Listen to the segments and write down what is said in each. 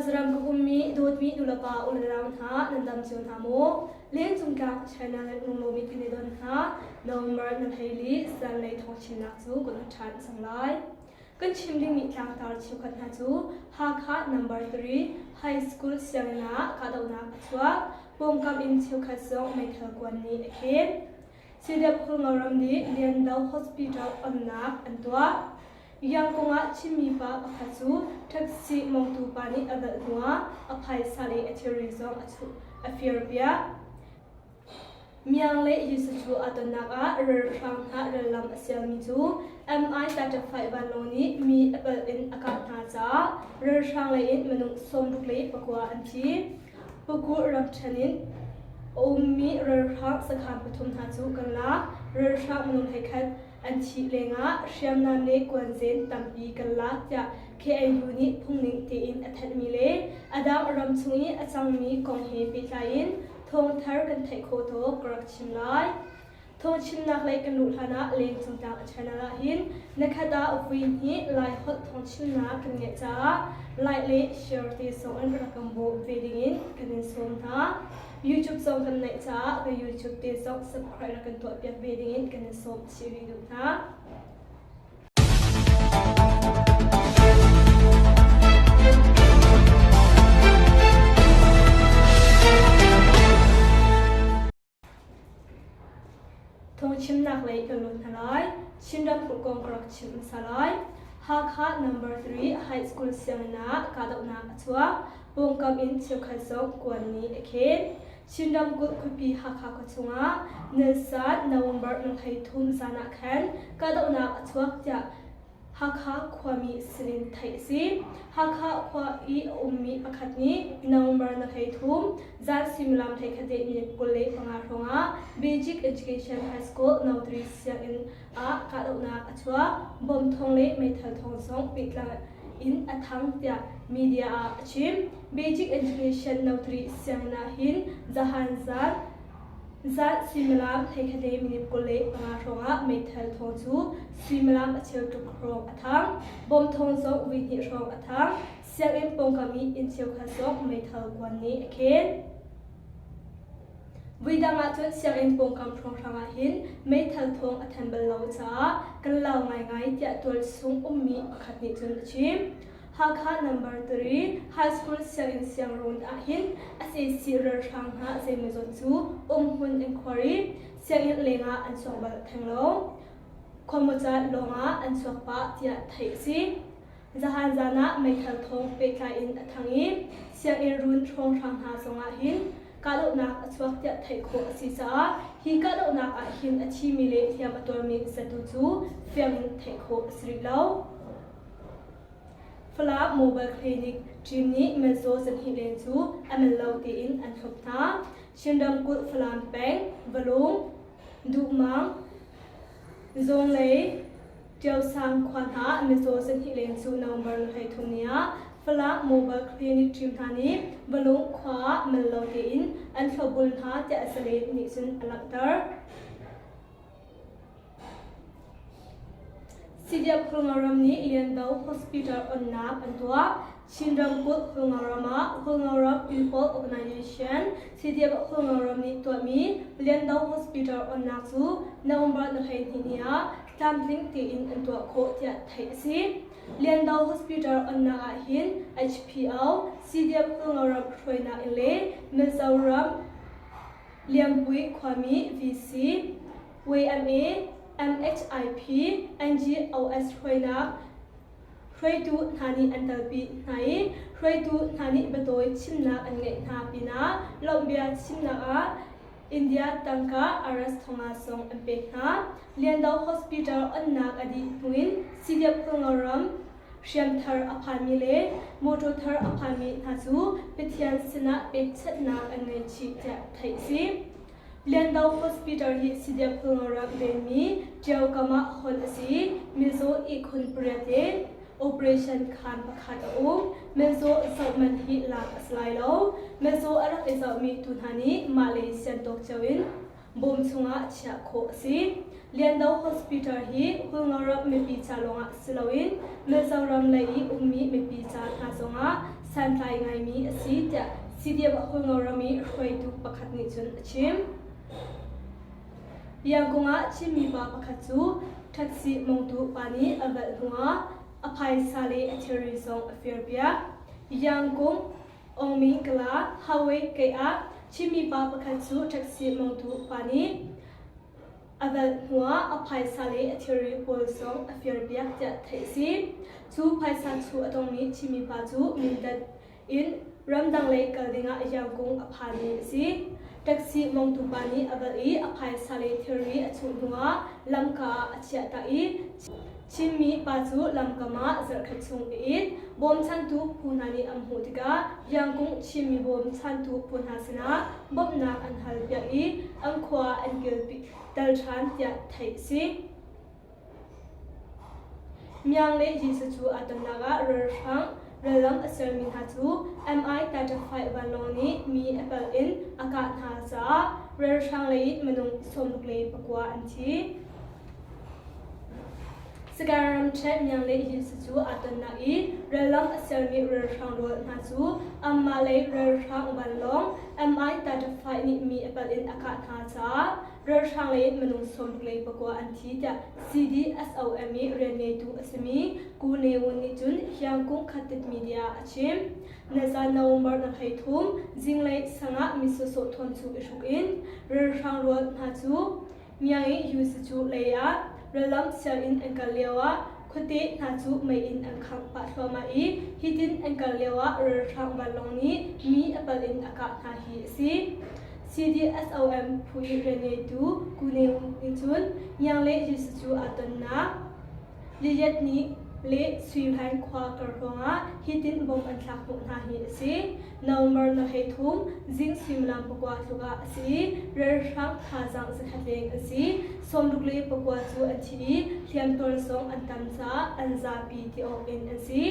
Khuazaram ka ummi dawtmi nulepa ulenau hna nan dam cio hna maw? Lengcung tlak China le lunglomi kan i don hna. November na hleili zanlei thawngchimnak cu kan hun ṭhan cang lai. Kan chim dingmi tlangtar cheukhat hna cu Hakha Number 3 High School sianginn ah kahdohnak a chuak. Pawngkam inn cheukhat zong meithal kuan nih a khen. Sidep Khulngo ram nih Liando Hospital onnak an tuah. Yangkung ah Chinmi pa pakhat cu taxi mongtu pa nih a velh hnuah a phaisa le a thilri zong a firpiak. Miang le Yisuchu aa tonnak ah ralhrang hna rallam a sialmi cu MI Tatafai vanlawng nih mi a palh in a kah hna caah ralhrang lei in minung 69 an thi. Paku ramṭhen in a ummi ralhrang sakhan pathum hna cu kan lak. Ralhrang minung 11 an thih lengah hriamnam le kuanzen tampi kan lak tiah KNU nih phungning tein a thanhmi le a dang ram chung i a cangmi kong he pehtlai in thawngthar kan theih khawh tawk ka rak chim lai. Thawngchimnak lei kan luh hlanah lengcung tlang a channel ah hin na khat ah vui hnih Laiholh thawngchimnak kan ngeih caah like le share te zong in rak kan bawm ve dingin kan in sawm hna. YouTube zong kan neih caah ka YouTube te zong subscribe rak kan tuah piak ve dingin kan in sawm chih rih duh hna. Phungchimnak lei kan lut hna lai. Chin ramkulh kong ka rak chim hmasa lai. Hakha Number 3 High School sianginn ah kahdohnak a chuak. Pawngkam in cheukhat zong kuan nih a khen. Chin ramkulh khuapi Hakha khua chungah Nilsan November 23 zan ah khan kahdohnak a chuak tiah Hakha khuami sinin theih a si. Hakha khua i a ummi pakhat nih November na 13, zan suimilam 11 le minute 25 hrawngah Basic Education High School No. 3 sianginn ah kahdohnak a chuak. Bom thawng le meithal thawng zong pehtlai in a thang tiah media ah a chim. Basic Education No. 3 sianginn ah hin zahan zan Zat suimilam 11 le minute 25 hrawngah meithal thawng cu suimilam a cheu tluk hrawng a thang. Bom thawng zong vui hnih hrawng a thang. Sianginn pawngkam i inn cheukhat zong meithal kuan nih a khen. Vuidang ahcun sianginn pawngkam hrawnghrang ah hin meithal thawng a than bal lo caah kan lau ngaingai tiah tualchung ummi pakhat nih cun a chim. Hakha Number 3 High School sianginn siangruun ahhin sac ralhrang hna zeimawzat cu umhmun an khuar i sianginn lengah an chuak bal theng lo. Khuamuca lawngah an chuak pah tiah theih a si. Zahan zan ah meithal thawng pehtlai in a thang i sianginn ruun hrawnghrang hna zongah hin kahdohnak a chuak tiah theih khawh a si caah hi kahdohnak ah hin a thimi le hliam a tuarmi zatu cu fiang in theih khawh a si rih lo. Falam Mobile Clinic team nih mizaw zahnih leng cu a mel lo tein an thlop hna. Chin ramkulh Falam peng, Valung, Duhmang, Zawnglei, Ṭiausang khua hna mizaw zahnih leng cu November 23 ni ah Falam Mobile Clinic team hna nih Valung khua ah mel lo tein an thlopbul hna tiah Zalen nih cun a langhter. CDF Khulngaram nih Liando Hospital onnak an tuah. Chin ramkulh Khulngaram ah Khulngaram People Organization CDF Khulngaram nih tuahmi Liando Hospital onnak cu November ni 12 ni ah tlamtling tein an tuah khawh tiah theih a si. Liando Hospital onnak ah hin HPO, CDF Khulngaram hruainak in le Mizoram Lianpui khuami VC, YMA, MHIP, NGOS hruainak hruaitu hna nih an telpi hna i hruaitu hna nih biatawi chimnak an ngeih hna pinah lawmhbia chimnak ah India tangka RS thonga zong an pek hna. Liando Hospital onnak a dih hnuin CDF ram Hriamthar a phanmi le mawṭaw thar a phanmi hna cu Pathian sinah pekchanhnak an ngei chih tiah theih a si. Liando Hospital hi Sidiap Khulngoram venmi Ṭio kam ah hon a si i mizaw ihkhun pariat le operation khaan pakhat a um. Mizaw zoh man hi lak a si lai lo. Mizaw a rak i zohmi tu hna nih mah le sian tawk cio in bawm chungah chiah khawh a si. Liando Hospital hi Hulngaram mipi ca lawngah si loin Mizoram lei i ummi mipi ca hna zongah santlai ngaimi a si tiah CDF Hualngo ram i hruaitu pakhat nih cun a chim. Yangon ah Chinmi pa pakhat cu taxi mongtu pa nih a velh hnuah a phaisa le a thilri zong a firpiak. Yangon Ongmi Kala Highway kei ah Chinmi pa pakhat cu taxi mongtu pa nih a velh hnuah a phaisa le a thilri pawl zong a firpiak tiah theih a si. Cu phaisa chuh a tongmi Chinmi pa cu Mindat in ramdang lei kal dingah Yangon a phanmi a si. Taxi mongtu pa nih a velh i a phaisa le thilri a chuh hnuah lamka ah a chiah ta i Chinmi pa cu lamkam ah zarhkhat chung a it. Bawmchantu phu hna nih an hmuh tikah Yangon Chinmi bawmchantu phu hna sinah bawmhnak an halpiak i an khua an kilpi tel ṭhan tiah theih a si. Miang le Jesuh cu aa tonnak ah ralhrang rallam a sermi hna cu Mi-35 vanlawng nih mi a palh in a kah hna caah ralhrang lei in minung 69 an thi. Sagaing ramṭhen Miang le Jesuh cu aa tonnak i rallam a sermi ralhrang rual hna cu anmah lei ralhrang vanlawng Mi-35 nih mi a palh in a kah hna caah Ralhrang lei in minung 69 an thi tiah CDSOM i rianngeitu a simi Ku Ne Wun nih cun Hiangkung Khatit Media ah a chim. Nazan November na 13 zinglei sangah mi sawsawh thawn chu i hruk in ralhrang rual hna cu Myangi Yusichu lei ah rallam sial in an kal lio ah khuate hna cu mei in an khangh pah thluahmah i hitin an kal lio ah ralhrang vanlawng nih mi a pal in a kah hna hi a si. CDSOM phu i rianngeitu Ku Ne Win nih cun Ngiang le Jesuh cu aa tonnak Liliat nih le Sui Hlaing khua kar hrawngah hitin bom an thlak hnawh hna hi a si. November na 13 zing suimilam 9 tluk ah a si i ralhrang thazaang zakhat leng an si. 69 cu an thi i hliamtuar zong an tam caah an zapi ti awk in an si.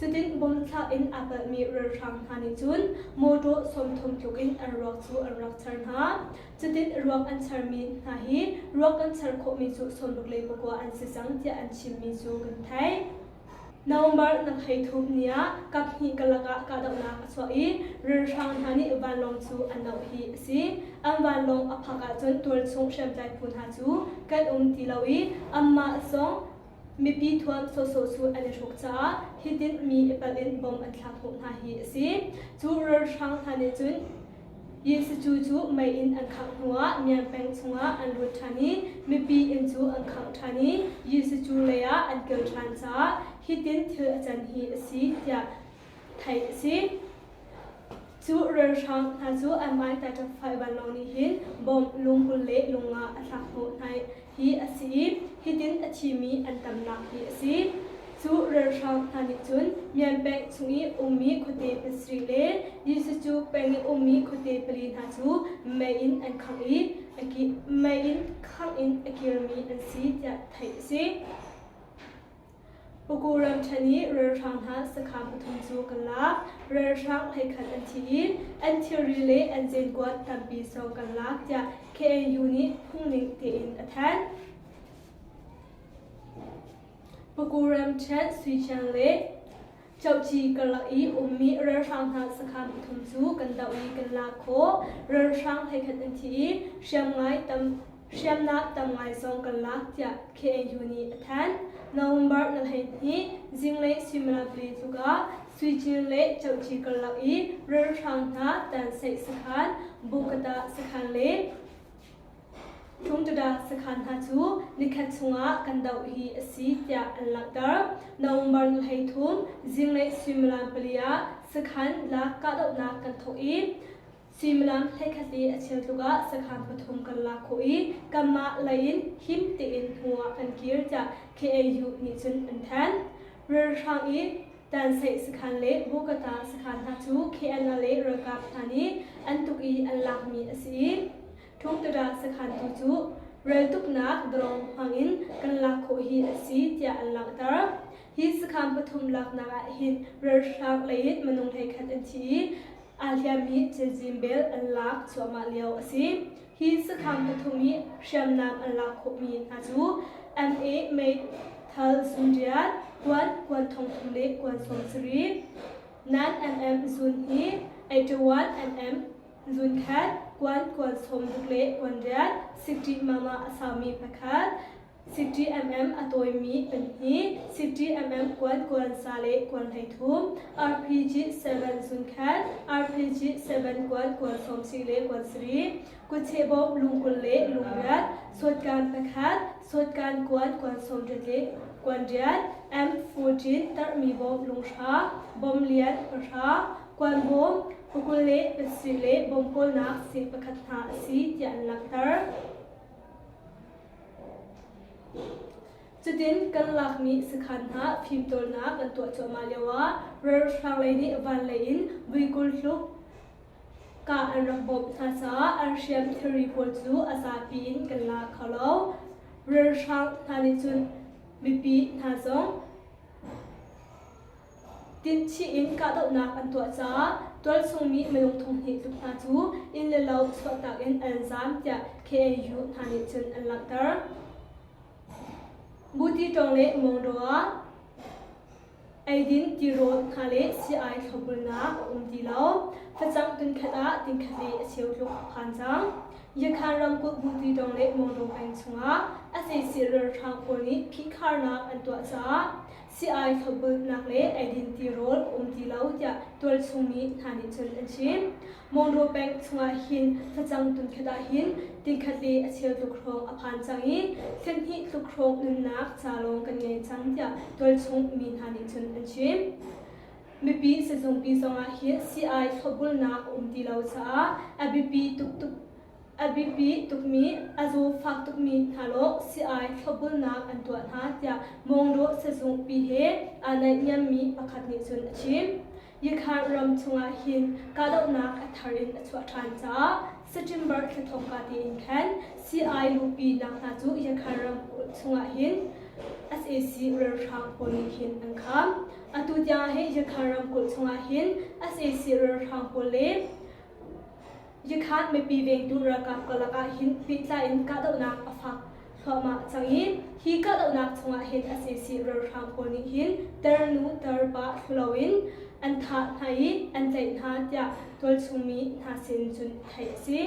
Cutin bom thlak in aa palhmi ralhrang hna nih cun mawṭaw 30 tluk in an ruak cu an rak char hna. Cutin ruak an charmi hna hi ruak an char khawhmi cu 69 an si cang tiah an chimmi cu kan theih. November na 13 ni ah kaphnih karlak ah kahdohnak a chuah i ralhrang hna nih vanlawng cu an auh hi a si. An vanlawng a phak ahcun tualchung hriamtlai phu hna cu kan um ti lo i anmah zong Mipi thuam sawsawh cu an i hruk caah hitin mi i palh in bom an thlak hnawh hna hi a si. Cu ralhrang hna nih cun Yinsicu cu mei in an khangh hnuah Myan peng chungah an lut ṭhan i mipi inn cu an khangh ṭhan i Yinsicu lei ah an kir ṭhan caah hitin thil a can hi a si tiah theih a si. Cu ralhrang hna cu Mi-35 vanlawng nih hin bomb lungkul le lunga a thlak hnawh hna hi a si i hitin a thimi an tamnak hi a si. Cu ralhrang hna nih cun Myan peng chung i ummi khuate pasarih le Yisucu peng i ummi khuate pali hna cu mei in an khangh i mei in khangh in a kirmi an si tiah theih a si. Paku ramṭhen i ralhrang hna sakhan pathum cu kan lak. Ralhrang 11 an thi i an thilri le an zenkuat tampi zong kan lak tiah KNU nih phungning tein a thanh. Paku ramṭhen Suichiang le Cohci karlak i ummi ralhrang hna sakhan pathum cu kan doh i kan lak khawh. Ralhrang 11 an thi i hriamngai tam Hriamnam tam ngai zong kan lak tiah KNU nih a thanh. November na 12 zinglei suimilam pali tluk ah Suicin le Cohci karlak i ralhrang hna tanseih sakhan, Bukata sakhan le Thungtada sakhan hna cu nikhat chungah kan doh hi a si tiah an langhter. November na 13 zinglei suimilam pali ah sakhan lak kahdohnak kan thawk i Suimilam 11 le a cheu tluk ah sakhan pathum kan lak khawh i kanmah lei in him tein hnu ah kan kir tiah KAU nih cun an thanh. Ralhrang i Tanseih sakhan le Bukata sakhan hna cu KNLA le ralkap hna nih an tuk i an lakmi a si i Thungtada sakhan tu cu reltuknak drone hmang in kan lak khawh hi a si tiah an langhter. Hi sakhan pathum laknak ah hin ralhrang lei in minung 11 an thi i Aa hliammi cazin bel an lak cuahmah lio a si. Hi sakhan pathum i hriamnam an lak khawhmi hna cu MA meithal zunriat, kuan kuan 3000 le kuan 70. 9mm zun hi 81mm zun khat, kuan kuan sawm ruk le kuan riat, 60 mama a saumi pakhat, 60mm a tawimi pahnih, 60mm kuan kuan sa le kuan 13, RPG 7 zun khat, RPG 7 kuan kuan sawm si le kuan sarih, kutcheh bawm lungkul le lungriat, sawtkan pakhat, sawtkan kuan kuan sawm riat le kuan riat, M14 tarhmi bawm lunghra, bawm lian pahra, kuan bawm pakul le pasarih le bawm kawlnak seh pakhat hna a si tiah an langhter. Cutin kan lakmi sakhan hna fimtawlnak kan tuah cuahmah lioah ralhrang lei nih van lei in vuikul hluk kah an rak bawmh hna caah an hriam thilri pawl cu a zapi in kan la kho lo. Ralhrang hna nih cun mipi hna zong Tinchih in kahdohnak an tuah caah tualchung mi minung thonghnih tluk hna cu inn le lo chuahtak in an zaam tiah KNU hna nih cun an langhter. Buti ṭawng le Mawngdaw ah eidin tirawl hna le sii-ai thlopbulnak a um ti lo. Facang tunkhat ah tingkhat le a cheu tluk a phan cang. Yakhan ramkulh Buti ṭawng le Mawngdaw peng chungah a saisih ralhrang pawl nih phihkharnak an tuah caah Si-ai thlopbulnak le eidin tirawl a um ti lo tiah tualchung mi hna nih cun an chim. Monroe peng chungah hin facang tunkhat ah hin tingkhat le a cheu tluk hrawng a phan cang i thlenhnih tluk hrawng nunnak ca lawng kan ngei cang tiah tualchung mi hna nih cun an chim. Mipi sizungpi zongah hin si-ai thlopbulnak a um ti lo caah a biapi tuk tuk A biapi tukmi, a zawfak tukmi hna lawng si-ai thlopbulnak an tuah hna tiah Mawngdaw sazungpi he aa naihniammi pakhat nih cun a chim. Yikhar ram chungah hin kahdohnak a thar in a chuah ṭhan caah September thla thawkka tein khan si-ai luhpi nak hna cu Yikhar ram chungah hin sac ralhrang pawl nih hin an kham. Atu tiang hi Yikhar ramkulh chungah hin sac ralhrang pawl le Yakhan mipi vengtu ralkap karlak ah hin pehtlai in kahdohnak a fak thluahmah cang i hi kahdohnak chungah hin sac ralhrang pawl nih hin tarnu tarpa thlu loin an thah hna i an tlaih hna tiah tualchung mi hna sin cun theih a si.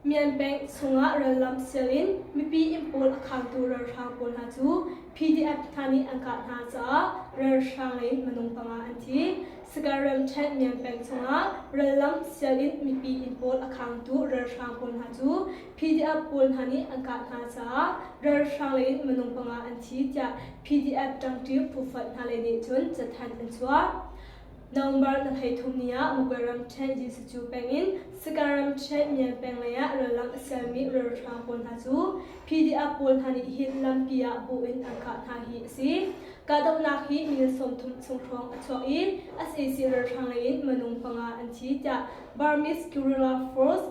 Myan peng chungah rallam sial in mipi inn pawl a khangtu ralhrang pawl hna cu PDF hna nih an kah hna caah ralhrang lei minung panga an thi. Sagaing ramṭhen Myan peng chungah rallam sial in mipi inn pawl a khangtu ralhrang pawl hna cu PDF pawl hna nih an kah hna caah ralhrang lei in minung panga an thi tiah PDF ṭangṭi phufonh hna lei nih cun cathanh an chuah. November na 13 ni ah Magway ramṭhen Jinsicu peng in Sagaing ramṭhen Myan peng lei ah rallam a sialmi ralhrang pawl hna cu PDF pawl hna nih hin lampi ah bu in an kah hna hi a si. Kahdohnak hi minute 30 chung hrawng a chuak i sac ralhrang lei in minung panga an thi tiah Burmese Guerrilla Force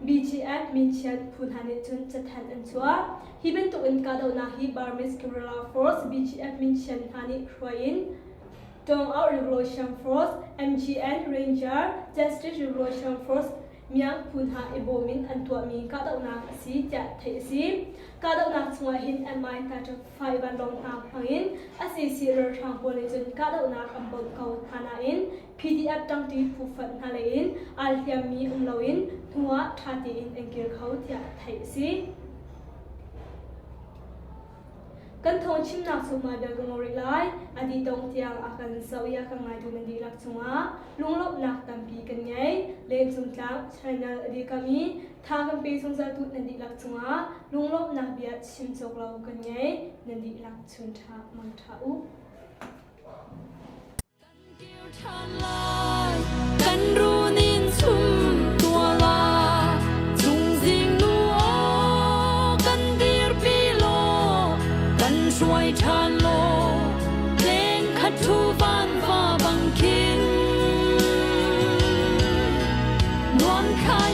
BGF minchiat phu hna nih cun cathanh an chuah. Hi bantuk in kahdohnak hi Burmese Guerrilla Force BGF minchiat hna nih hruai in Tawng-Auh Revolution Force, MGN Ranger, Justice Revolution Force miang phu hna i bawm in an tuahmi kahdohnak a si tiah theih a si. Kahdohnak chungah hin MI 35 vanlawng hna hmangin sac ralhrang pawl nih cun kahdohnak an bawmh ko hna nain PDF ṭangṭi phu fonh hna lei in aa hliammi um loin hnuah ṭha tein an kir kho tiah theih a si. Kan thawng chimnak cu mah bia ka ngol rih lai. A dih dongh tiang a kan zoh i a kan ngaitu nan dihlak cungah lunglawmhnak tampi kan ngei. Lengcung tlang channel a dirkam i tha kan pe zungzaltu nan dihlak cungah lunglawmhnak bia chim cawk lo kan ngei. Nan dihlak chun ṭha mang ṭha u. Kan runin chum tuala chungzing nu aw kan dirpi law kan hruai ṭhan law leng khat thu van va bang khin nuam khai.